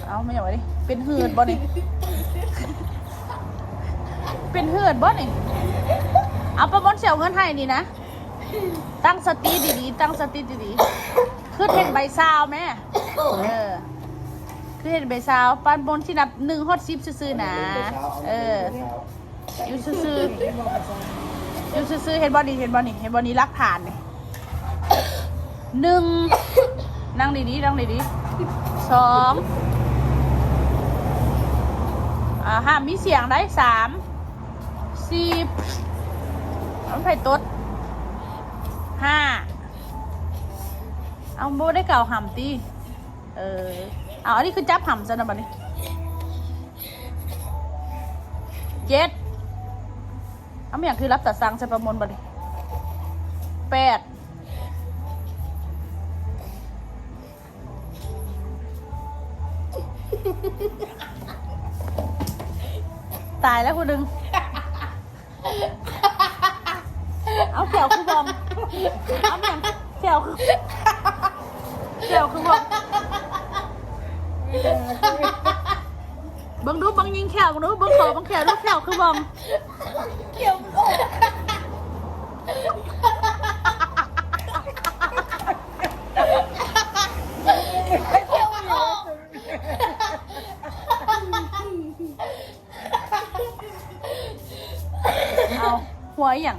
ເອົາ ແມ່ນຫຍັງວະນີ້? ເປັນເຫືອດບໍ່ນີ້? ເປັນເຫືອດບໍ່ນີ້? ເອົາ ປາມົນຊິເອົາເງິນໃຫ້ນີ້ນະ. ຕັ້ງສະຕິດີໆ ຕັ້ງສະຕິດີໆ. ຄືເຫັນໃບຊາວແມ້. ເອີ ຄືເຫັນໃບຊາວ. ປາມົນຊິນັບໜຶ່ງຮອດສິບຊື່ໆນະ. ເອີ ຢູ່ຊື່ໆ ຢູ່ຊື່ໆ ເຫັນບໍ່ນີ້? ເຫັນບໍ່ນີ້? ເຫັນບໍ່ນີ້? ຫຼັກຖານນີ້ ໜຶ່ງ ນັ່ງດີໆ ນັ່ງດີໆ. ສອງ ອາ ຫ້າມມີສຽງໄດ໋. ສາມ ສີ່ ມັນໃຜຕົດ? ຫ້າ ເອົາ ບໍ່ໄດ້ກ່າວຫ້າມຕິ? ເອີ ເອົາ ອັນນີ້ຄືຈັບຫ້າມຊັ້ນນະບັດນີ້. ເຈັດ ເອົາ ແມ່ນຫຍັງຄືລັບຕາສັງໃສ່ປາມົນບັດນີ້? ແປດ ຕາຍແລ້ວຜູ້ໜຶ່ງ. ເອົາ ແຂ້ວຄືບ່ອງ. ເອົາ ແມ່ນຫຍັງ ແຂ້ວຄື ແຂ້ວຄືບ່ອງ. ເບິ່ງດູ ເບິ່ງຍິງແຂ້ວ ເບິ່ງດູ ເບິ່ງຂໍເບິ່ງແຂ້ວດູ ແຂ້ວຄືບ່ອງ. ແຂ້ວມັນອອກ ແຂ້ວມັນອອກ. ເອົາ ຫົວອີ່ຫຍັງ?